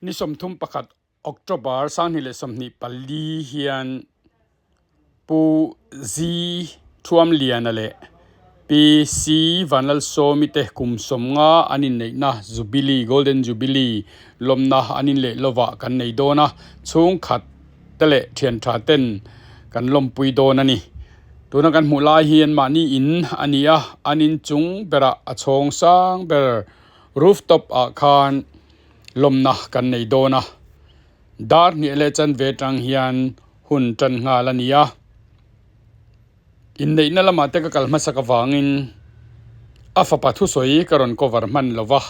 Ni 31 October 2024 hian Pu Zi Thuamliana leh Pi Si Vanlalsawmi te kum 50 an inneihna Jubilee, Golden Jubilee, lawmna an inleh lovah kan nei dawn a, chhungkhat te leh thiantha ten kan lawmpui dawn a ni. Tuna kan hmuh lai hi anmahni in a ni a, an inchung berah a chhawng sang ber rooftop ah khan lawmna kan nei dawn a, dar hnih leh chanve tang hian hun tan nghal a ni a. Inneihna lamah te ka kal hmasak avangin a fapa thusawi ka rawn cover hman lo va,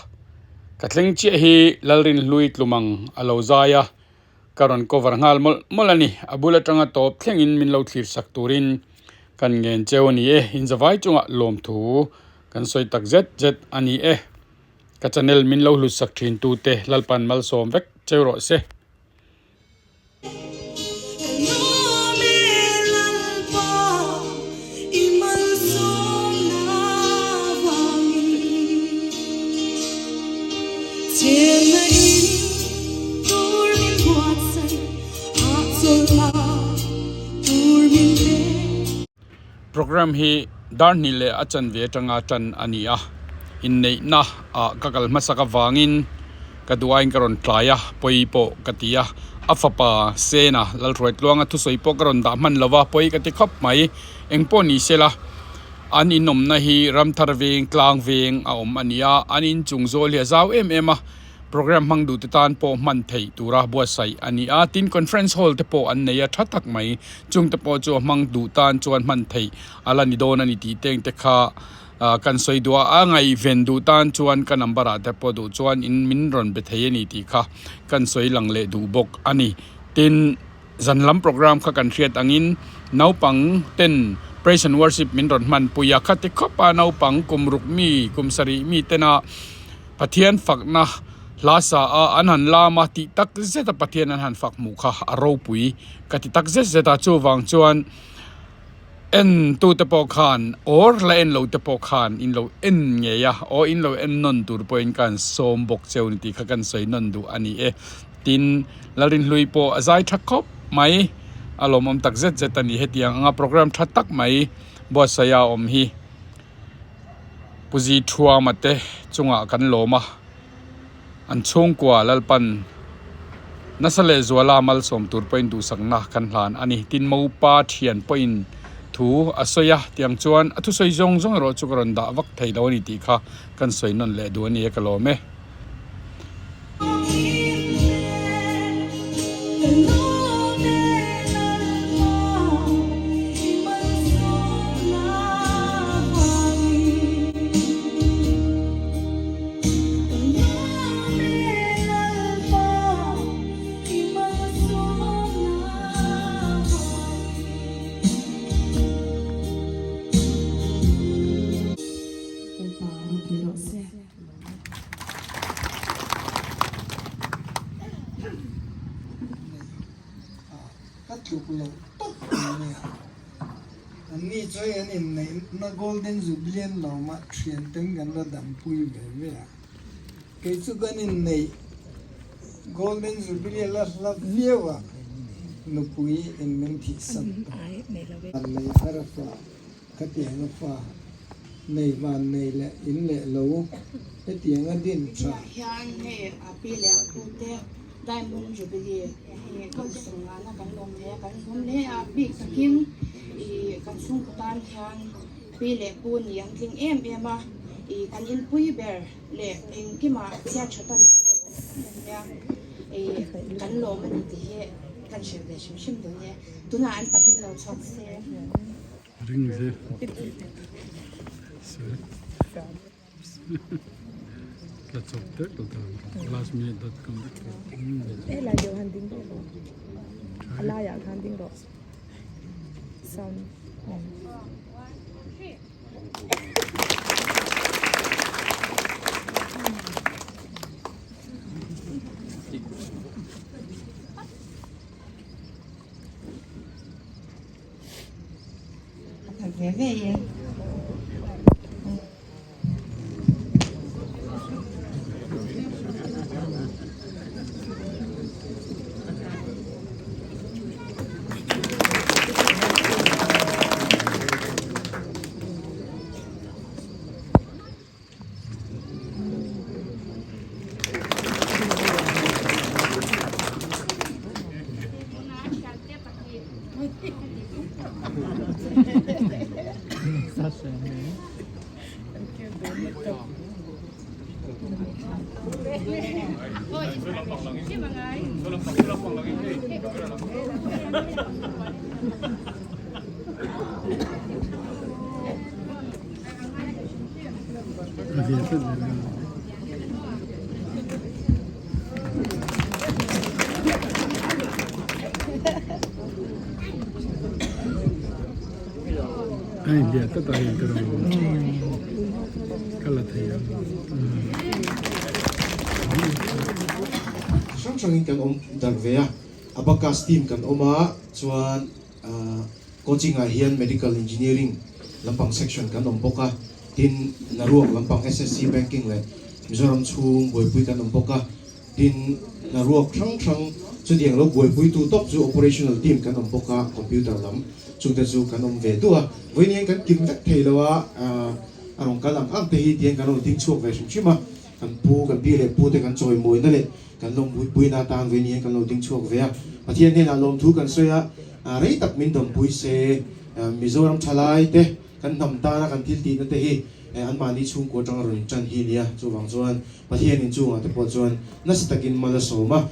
ka thleng chiah hi Lalrinhlui tlumang a lo zai a, ka rawn cover nghal mawlh mawlh a ni. A bul atanga tawp thlengin min lo thlir sak turin kan ngen cheu a ni e. Inzavai chungah lawmthu kan sawi tak zet zet a ni e. Ka channel min lo hlut sak thin tu te Lalpan malsawm vek cheu rawh se. Program hi dar hnih leh a chanve atanga tan a ni a, inneihna ah ka kal hmasak avangin ka duhaiin ka rawn tlai a, pawi pawh ka ti a, a fapa Sena Lalhruaitluanga thusawi pawh ka rawn dah hman lo va, pawi ka ti khawp mai, engpawh ni sela an inawmna hi Ramthar veng tlang veng a awm a ni a, an inchung zawl hi a zau em em a. Program hmang duhte tan pawh hman theih tura buatsaih a ni a, tin conference hall te pawh an nei a tha tak mai, chungte pawh chu a hmang duh tan chuan hman theih a la ni dawn a ni tih teng te kha kan sawi duh a, a ngaihven duh tan chuan ka number ah te pawh duh chuan in min rawn be thei a ni tih kha kan sawi lang leh duh bawk a ni. Tin, zan lam program kha kan hriat angin naupang ten praise and worship min rawn hman pui a, khati khawp a naupang kum ruk mi kum sarih mi tena Pathian fakna hla sa a an han lam a tih tak zet a Pathian an han fak hmuh kha a ropui ka ti tak zet zet a chuvang chuan en tu te pawh khan or la en lo te pawh khan in lo en ngei a aw in lo en nawn tur pawhin ka han sawm bawk cheu ni tih kha kan sawi nawn duh a ni e tin Lalrinhlui pawh a zai tha khawp mai a lawmawm tak zet zet a ni hetiang anga program tha tak mai buatsaih a awm hi. Puzi Thuama te chungah kan lawm a, an chhungkua Lalpan nasa leh zuala malsawm tur pawhin duhsakna kan hlan a ni. Tin Mopa thian pawhin thu a sawi a, tiang chuan a thusawi zawng zawng erawh chu ka rawn dah vak thei lo a ni tih kha kan sawi nawn leh duh a ni e ka lawm e. Ka tluk loh tawp mai nia. An ni chu hei an inneihna Golden Jubilee an lo mah thian ten kan la dampui ve ve a. Kei chu kan inneih Golden Jubilee la hla viau a, nupui in min thihsan tawh. An nei thar a fa. Khatianga fa nei van nei leh in leh lo hetianga din tha. Tunah hian hei a pi leh a pu te Diamond Jubilee hei kan sawmngana kan lawm thei a, kan hlawm hle a, bik takin ih kan chhungkaw tan hian pi leh pu nih an tling em em a, ih kan inpui ber leh engkimah chhiat tha ta min rawih awm em em nia, ih kan lawm a ni tih hi kan hrilh ve hrim hrim dawn e, tunah an pahnih lo chhuak se. Ring zel. La chawp tek lo ta last minute dot com. He lai deuh han ding rawh. A laiah khan ding rawh. Sound. Ve ve e. Hrang hrangin kan awm darh ve a, Abacus team kan awm a, chuan coaching ah hian Medical Engineering lampang section kan awm bawk a, tin Naruak lampang SSC Banking leh Mizoram chhung buaipui kan awm bawk a, tin Naruak hrang hrang chutiang lo buaipuitu tawp chu Operational team kan awm bawk a, computer lam chungte chu kan awm ve duh a, vawiin hian kan kim vek thei lo a, a rawn kal ang ang te hi tihian kan rawn ding chhuak ve hrim hrim a, kan pu kan pi leh pu te kan chawimawina leh Kan lawmpuipuina atan ve niin kan lo ding chhuak ve a, Pathian hnenah lawmthu kan sawi a, rei tak min dampui se, Mizoram thalai te kan hnam tana kan thil tihna te hi anmahni chhungkua atanga rawn intan hi a ni a, chuvang chuan Pathian inchungah te pawh chuan nasa takin mal a sawm a,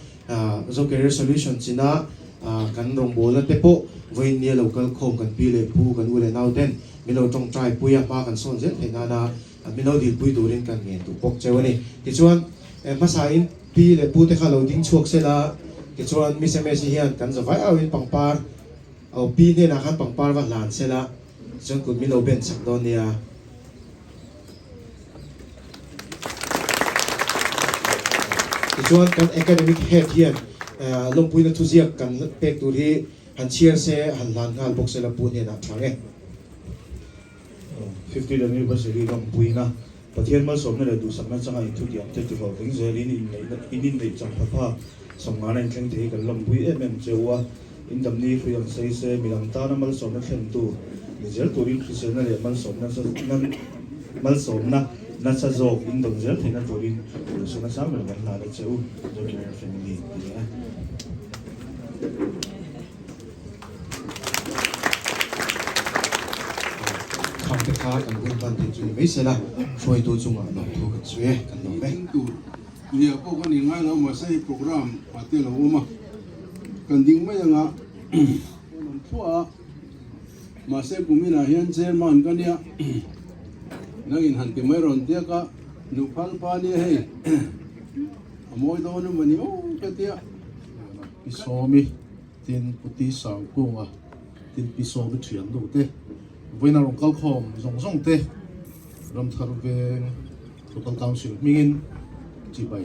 Zo Career Solution china kan rawngbawlna te pawh vawiin nia lo kal khawm kan pi leh pu kan u leh nau ten min lo tawngtai pui a, hma kan sawn zel theih nana Min lo dilpui turin kan ngen duh bawk cheu a ni. Tichuan, hmasain pi leh pute kha lo ding chhuak sela, tichuan Miss Msi hian kan zavai auin pangpar, aw pi hnenah khan pangpar va hlan sela, tichuan kut min lo ben chak dawn nia. Tichuan kan academic head hian lawmpuina thuziak kan pek tur hi han chhiar se, han hlan nghal bawk sela pu hnenah tha nge. 50th Anniversary lawmpuina Pathian malsawmna leh duhsakna changa inthutiam te tihlawhtling zelin inneihna in inneih changpha phak sawmngana inthleng thei hi kan lawmpui em em che u a, in damni hrui ang sei se midang tana malsawmna thlentu ni zel turin hriselna leh malsawmna malsawmna nasa zawk in dawn zel theihna turin duhsakna sang ber kan hlan a che u, Zokimer Family ti a. Khang te kha kan hun hman theih chu ni mai sela, hruaitu chungah lawmthu kan sawi e, kan lawm e. Ding tur nia pawh kan inngai lo mahse hei program ah te lo awm a, kan ding mai anga kan awm thluah a, mahse kuminah hian chairman ka nia nangin han ti mai rawn tiak a, nuphal pa nia hei a mawi dawn em a ni aw ka tia. Pi Sawmi. Tin, Pu Ti Sangkunga, tin Pi Sawmi thian nu te, vawiin a rawn kal khawm zawng zawng te, Ramthar Veng Local Council hmingin chibai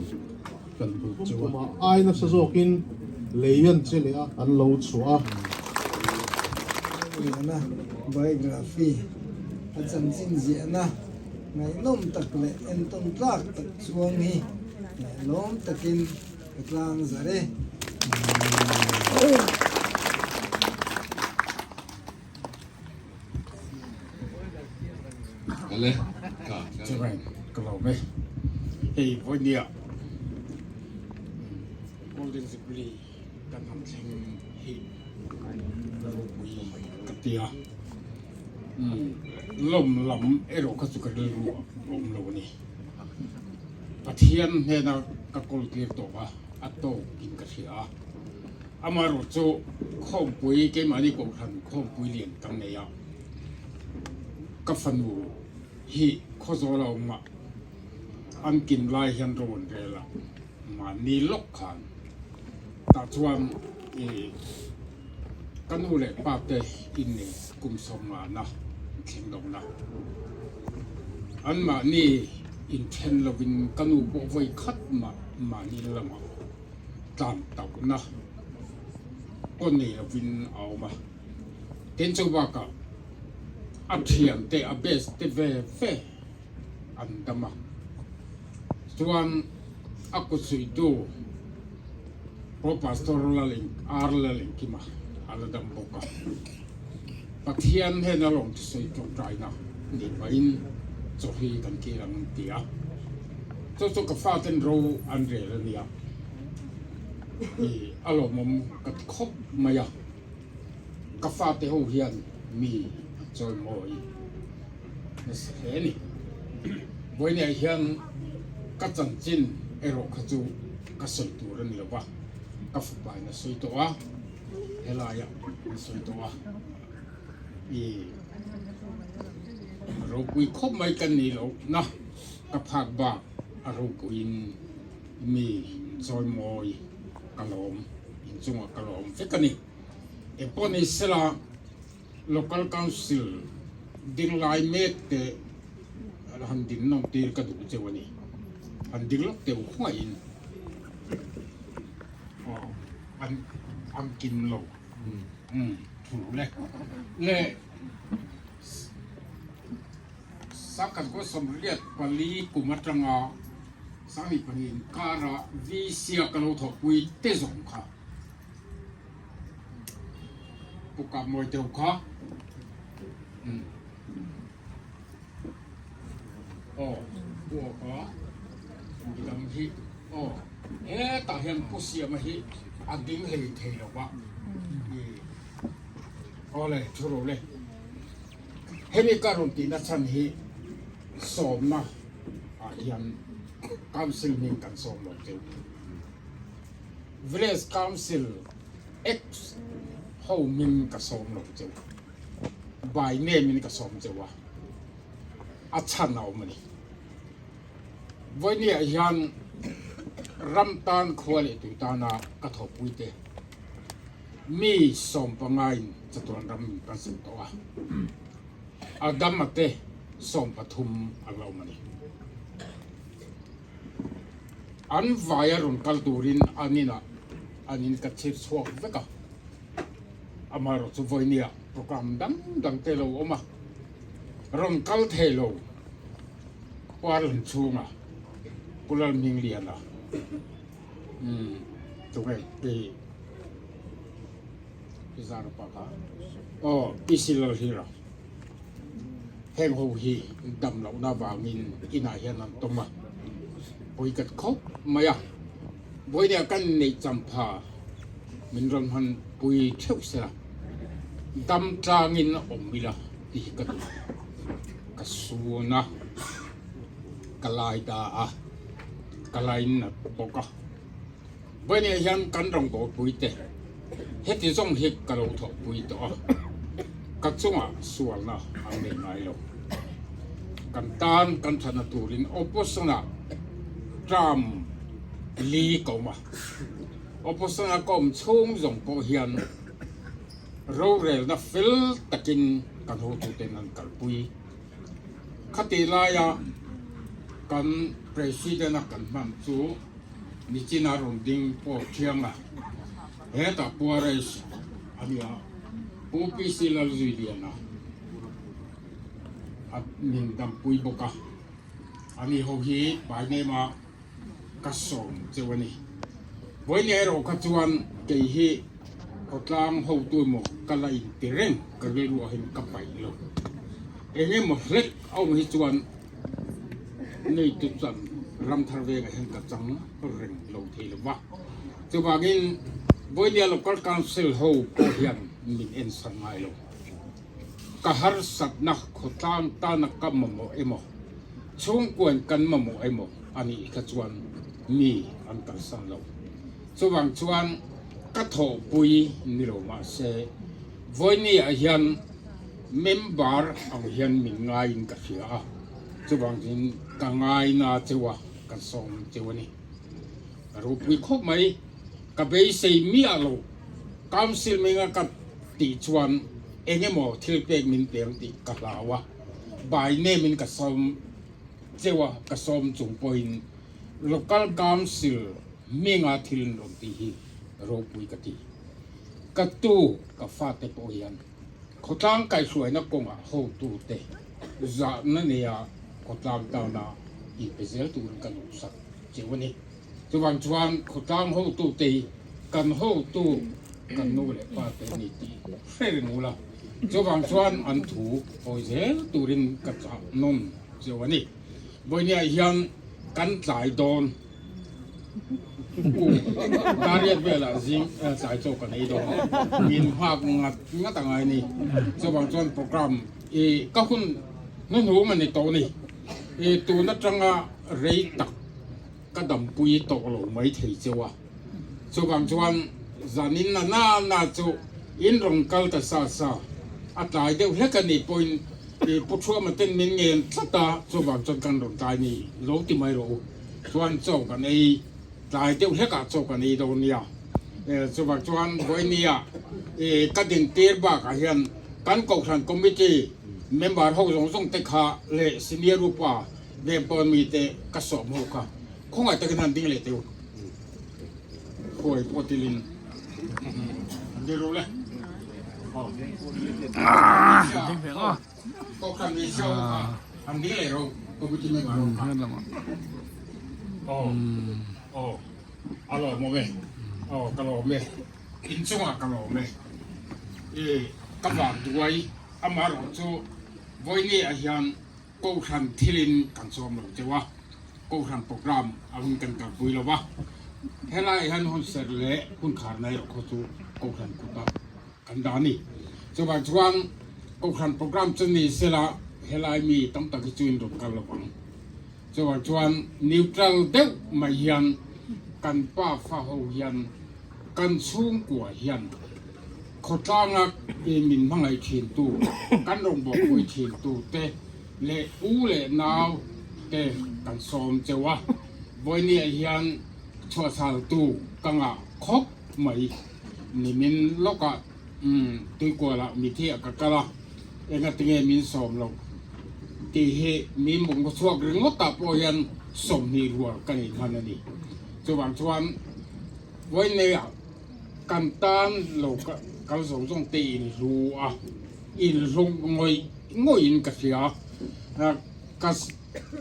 kan buk cheu a. Kum ai nasa zawkin lei an che leh a, an lo chhuah a. Liana biography a chanchin ziahna ngaihnawm tak leh entawn tlak tak chuang hi lawm takin Ka tlang zar e. Ale ka chureng ka lo me hei vawinia golden jubilee kan han thleng hi ropui ka tia lawm lam erawh kha chu ka rilru a awm lo a ni. Pathian hnena ka kawl tir tawh a, a tawkin ka hria a. Amaherawh chu khawmpui keimahni kohhran khawmpui lian kan nei a, ka fanu hi khawzawl a awm a, an kin lai hian rawn rel a, mahni lawk khan tah chuan ih ka nu leh pa te innei kum sawmngana thleng lohna anmahni inthen lovin ka nu pawh vawi khat mah mahni lamah tlan tauhna pawh nei lovin a awm a, tin chu bakah a thiante a best te ve ve an dam a, chuan a kutsuihtu Pro Pastor Laleng R Lalengkima a la dam bawk a, Pathian hnena lawmthusawi tawngtaina ni pahin chaw hi kan kir ang an ti a, chu chu ka faten ro an rel a nia, i a lawmawm ka ti khawp mai a, ka fate ho hian mi an chawimawi nasa hle a ni. Vawiinah hian ka chanchin erawh kha chu. Ka sawi tur a ni lo va, ka fapa in a sawi tawh a, helaiah an sawi tawh a, i ropui khawp mai ka ni lo na, ka phak bak a ropuiin mi chawimawi ka lawm, inchungah ka lawm vek a ni. Engpawh ni sela Local Council ding lai mek te han din nawm tir ka duh cheu a ni. Han ding lawk teu khuaiin aw an an kim lo umm thu le le Sakhat kaw 84 kum atanga 22 inkara VC a ka lo thawhpui te zawng kha. Pu Kap Mawi deuh kha aw Pu Aw kha midang hi aw hetah hian Pu Siama hi a ding hlei thei lo va aw le thu ro le hemi ka rawn tihna chhan hi sawmna ah hian council hming kan sawm lo deuh. Village Council Ex ho min ka sawm lo cheu, by name in ka sawm cheu a, a chhan a awm a ni. Vawinia hian ram tan khua leh tui tana ka thawhpui te mi 15 in chatuan ram min pansan tawh a, a dam a te 13 an la awm a ni. An vai a rawn kal turin an inah an in ka chhir chhuak vek a, amaherawh chu vawinia programme dang dang te lo awm a, rawn kal thei lo Parlan chhunga Pu Lalhmingliana umm tunge pi Pi Zarapa kha aw Pi Silalhlira. Heng ho hi dam lohna vangin inah hian an tawm a, pawi kat khawp mai a, vawinia kan neih champha min rawn hman pui theuh sela, dam tlangin awm ila tih hi ka duh. Ka sun a, ka lai ta a, ka lainat bawk a. Vawinia hian kan rawngbawlpui te heti zawng hi ka lo thawhpui tawh a, ka chungah sualna an nei ngai lo. Kan tan kan thana turin opposition-ah term li ka awm a, opposition-a ka awm chhung zawng pawh hian rorelna fel takin kan hotuten an kalpui. Khatih laia kan President-a kan hman chu Nichina rawn ding pawh thiang a, hetah Puaresh a nia, Pu PC Lalzuiliana a min dampui bawk a, ani ho hi by name a ka sawm cheu a ni. Vawiin erawh kha chuan kei hi khawtlang hotu emaw ka la inti reng ka rilru ah hian ka paih lo. Eng emaw hlek a awm hi chuan Neitu chuan Ramthar vengah hian ka chang reng lo thei lo va. Chuvangin Vawinia Local Council ho pawh hian min ensan ngai lo. Ka harsatna khawtlang tana ka mamawh emaw, chhungkuain kan mamawh emaw a nih kha chuan mi an kalsan lo. Chuvang chuan ka thawhpui ni lo mahse Vawinia hian Member ang hian min ngaiin ka hria a, chuvangin ka ngaina cheu a, ka sawm cheu a ni. Ka ropui khawp mai, ka beisei miah lo. Council menga ka tih chuan eng emaw thil pek min pe ang tih ka hlau a, by name in ka sawm cheu a, ka sawm chung pawhin Local Council hminga thil an rawn tih hi ropui ka ti. Ka tu, ka fate pawh hian Khawtlang kaihhruaina kawngah hotute zahna neia khawtlang tana inpe zel turin kan duhsak cheu a ni. Chuvang chuan khawtlang hotute hi kan hotu kan nu leh pa te ni tih hre reng ula, chuvang chuan an thu hawi zel turin ka chah nawn cheu a ni. Vawinia hian kan tlai dawn. Dariat velah zing tlai chaw kan ei dawn min nghak ngat ngat a ngai ni. Chuvang chuan program i ka hun hnuhnung a ni tawh ni. I tun atanga rei tak. ka dampui tawh lo mai thei cheu a. Chuvang chuan zanin na na na chu in rawn kal ta sa sa a tlai deuh hlek a nih pawhin i Pu Thuama ten min ngen tlat a, chuvang chuan kan rawn tlai ni lo ti mai rawh u. Chuan chaw kan ei tlai deuh hlekah chaw kan ei dawn nia. Chuvang chuan vawinia i ka dintir bakah hian kan Kohhran Committee member ho zawng zawng te kha leh senior upa veng pawn mite ka sawm ho kha Khawngaih takin han ding leh teh u. Khuai pawh tilin an ding ro le. Kohhran ni sio kha han ding leh ro. Committee member ho kha. Aw aw a lawmawm e. Aw ka lawm e. Inchungah ka lawm e. I ka vang duai amaherawhchu vawiini ah hian Kohhran thilin kan sawm lo teuh a, Kohhran program a hun kan kalpui lo va, helaiah hian hun serh leh hun kharna erawh khaw chu Kohhran kutah kan dah a ni. Chuvang chuan Kohhran program chu ni sela helai mi tam tak hi chu in rawn kal lo vang. Chuvang chuan neutral deuh mai hian kan pa fa ho hian kan chhungkua hian Khawtlanga min hmangaih thintu, kan rawngbawlpui thintu te leh u leh nau te kan sawm cheu a, vawinia hian chhuahchhaltu ka ngah khawp mai. Nimin lawkah tuikualah mithiah ka kal a, engatinge min sawm loh tih hi min mawng chhuak ringawtah pawh hian 20 rual ka nei hman a ni. Chuvang chuan vawinia. Kan tan lo kal zawng zawng te in hlu a, in hlu ngawih ngawih in ka hria. Ka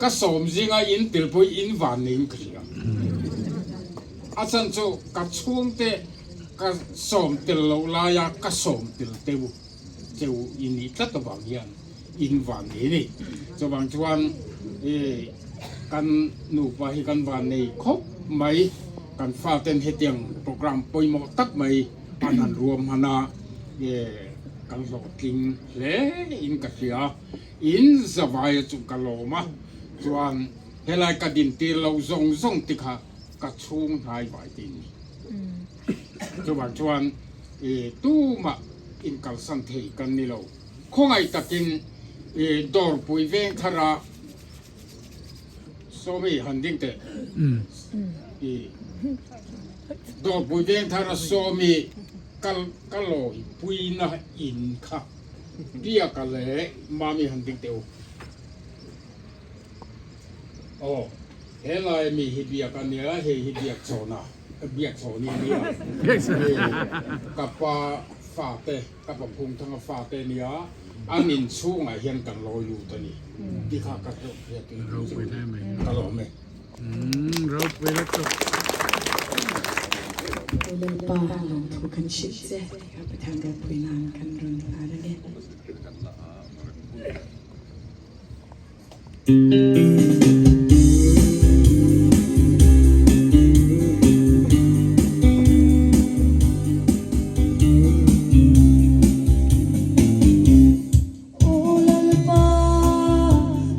ka sawm zinga in tel pawh in van nei in ka hria. A chhan chu ka chhungte ka sawm tel loh laia ka sawm tel teu cheu i nih tlat avang hian in van nei a ni. Chuvang chuan kan nupa hi kan van nei khawp mai. Kan faten hetiang program pawimawh tak mai an han ruam hman a, kan hlawhtling hle in ka hria. In zavaia chu ka lawm a, chuan helai ka dintir loh zawng zawng te kha ka chhung hnai vai te in ni. Chuvang chuan tumah inkalsan thei kan ni lo. Khawngaih takin dawrpui veng thara Sawmi han ding teh. Dawrpui veng thara Sawmi ka lawi puina in kha Biaka leh Mami han ding teh u. Aw, helai mi hi Biak a nia, hei hi Biak chhawna, Biak chhawni a nia. Ka pa fate, ka pa Phungthanga fate a nia, an inchhungah hian kan lawi lut a ni. Ti kha ka hlauh hriat in ka lawm e. Ropui lutuk. Lalpa lawmthu kan hrilh che tih kha Pathian ropui nan kan rawn hlan a ni. Aw Lalpa,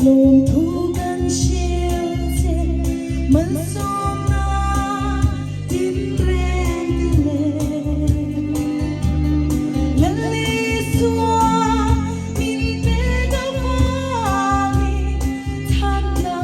lawmthu kan hrilh che, malsawmna tinreng ti leh. Lal Isua min pek avangin chhanna.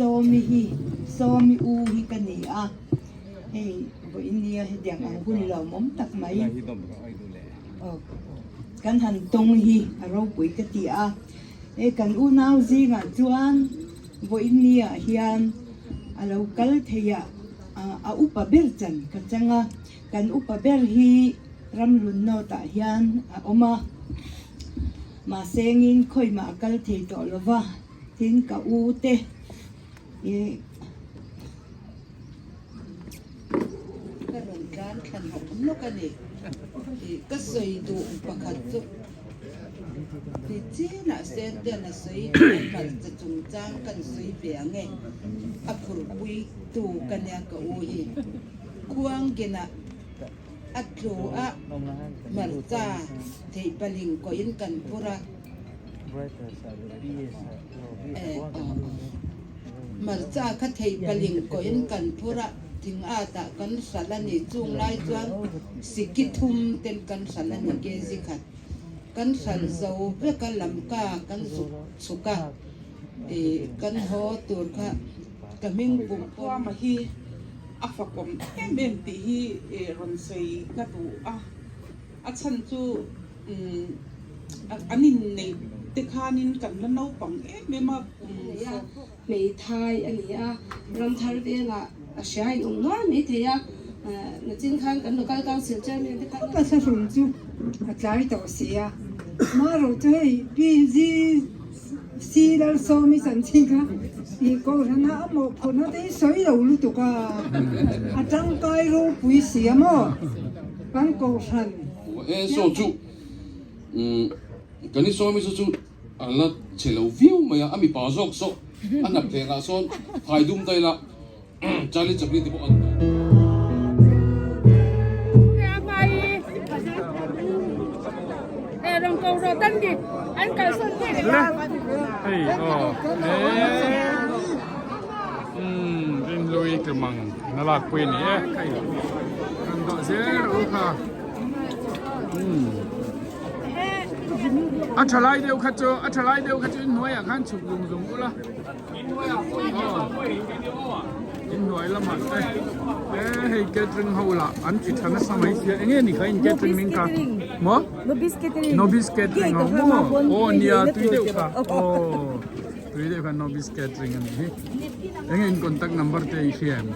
Sawmi hi Sawmi u hi ka ni a, hei vawiin nia hetiang ang hun lawmawm tak mai kan han tawng hi a ropui ka ti a, hei kan unau zingah chuan vawiin niah hian a lo kal thei a, a upa ber chan ka chang a, kan upa ber hi ramhlun note ah hian a awm a, mahse engin khawimah a kal thei tawh lo va. Tin ka u te ih Ka rawn tlan thla nawk nawk a ni. Ih ka sawi duh pakhat chu ti chinah Senten a sawi a hmarcha chungchang kan sawi ve ang e. A phurpui tu ka nia ka u hi. Khuangginah a tlu a hmarcha theih paling kawhin kan phur a. Hmarcha kha thei paling kawhin kan phur a, thing atah kan hralh a ni. Chung lai chuan siki thum ten kan hralh a ni kg khat. Kan hralh zo vek a, lamka kan zuk chhuk a, ih kan haw tur kha ka hming pum Thuama hi a fakawm em em tih hi rawn sawi ka duh a. A chhan chu an inneih te khanin kan la naupang em em a, kum sawm. Hmeithai a ni a, ramthar vengah a hria in awm nual mai thei a, nachin khan kan local council chairman te khan. Ka thlahrun chu a tlai tawh si a, marawh chu hei PGC Lalsawmi chanchin kha ih kohhran a mawhphurhna te hi sawi lo lutuk a, a tangkai ropui si a maw? Kan kohhran. E saw chu kan i sawmi saw chu a la che lo viau mai a, a mipa zawk saw a hnap thlengah sawn phai dum ta ila Charlie Chaplin te pawh an tawh. Hei aw e Rinlui tlumang na lakpui a ni e hei kan dawh zel rawh u kha a tha lai deuh kha chu a tha lai deuh kha chu inhnuai ah khan chhuk zung zung ula inhnuai lamah te e hei catering ho lah an ti tha nasa mai sia enge ni kha in catering hming kha maw nobis catering ho maw aw nia tui deuh kha aw. Tui deuh khan Nobis Catering a nih hi. Enge in contact number te i hria em?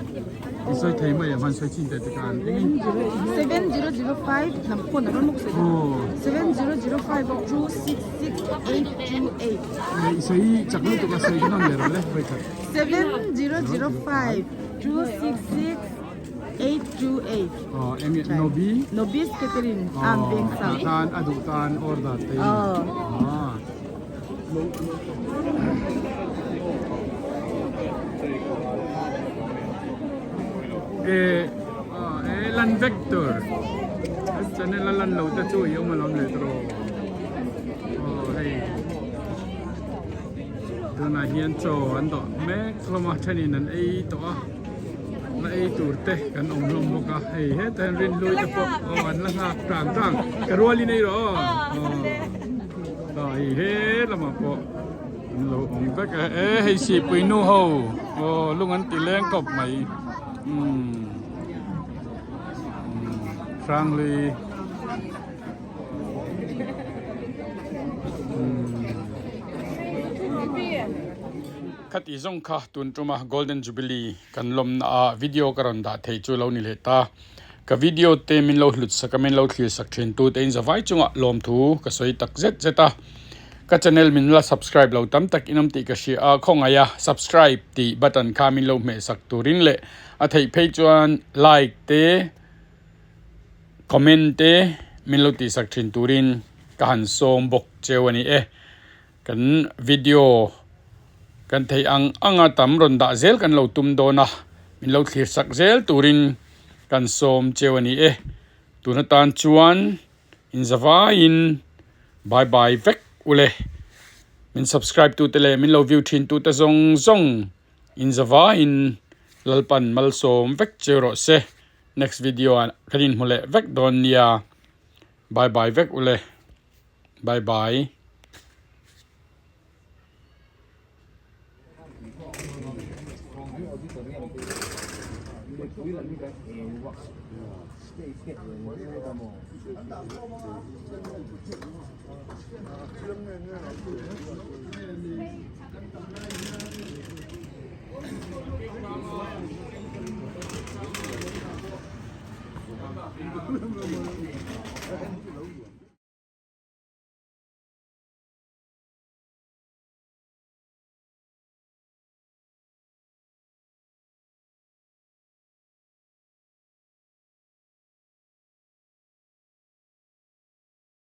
I sawi thei mai em? Han sawi chin teh te khan. Enge in 7005 nam phone number mawk sawi Oh. 7005 266828. I sawi chak lutuk a sawi ka nawn leh rawh le vawi khat. 7005 266828. Oh, enge Nobi? Nobis Catering am Veng South. Oh, tan a duh tan order te. Oh. Ah. E e lan vek tur channel a lan lo te chu i awm alawm le tawh aw hei tunah hian chaw an dawh mek hlawm a thenin an ei tawh a la ei tur te kan awm hlawm bawk a hei hetah hian rinhlui te pawh aw an la nghak tang tang ka rualin ei rawh aw. Tah hi he lamah pawh an lo awm vek a e hei sihpui nu ho aw lung an ti leng kawp mai umm hranghlui umm Khati zawng kha tun tuma Golden Jubilee kan lawmna ah video ka rawn dah thei chu lo ni leh ta. Ka video te min lo hlut sak a, min lo thlir sak thin tu te in zavai chungah lawmthu ka sawi tak zet zet a. Ka channel min la subscribe lo tam tak in awm tih ka hria a, khawngaih a subscribe tih button kha min lo hmeh sak turin leh a theih phei chuan like te comment te min lo tih sak thin turin ka han sawm bawk cheu a ni e. Kan video kan theih ang anga tam rawn dah zel kan lo tum dawn a, min lo thlir sak zel turin kan sawm cheu a ni e. Tun atan chuan inzavaiin bye bye vek ule. Min subscribe tute leh min lo view thin tute zawng zawng inzavaiin Lalpan malsawm vek cheu rawh se. Next video ah kan inhmu leh vek dawn nia. Bye bye vek ule. Bye bye.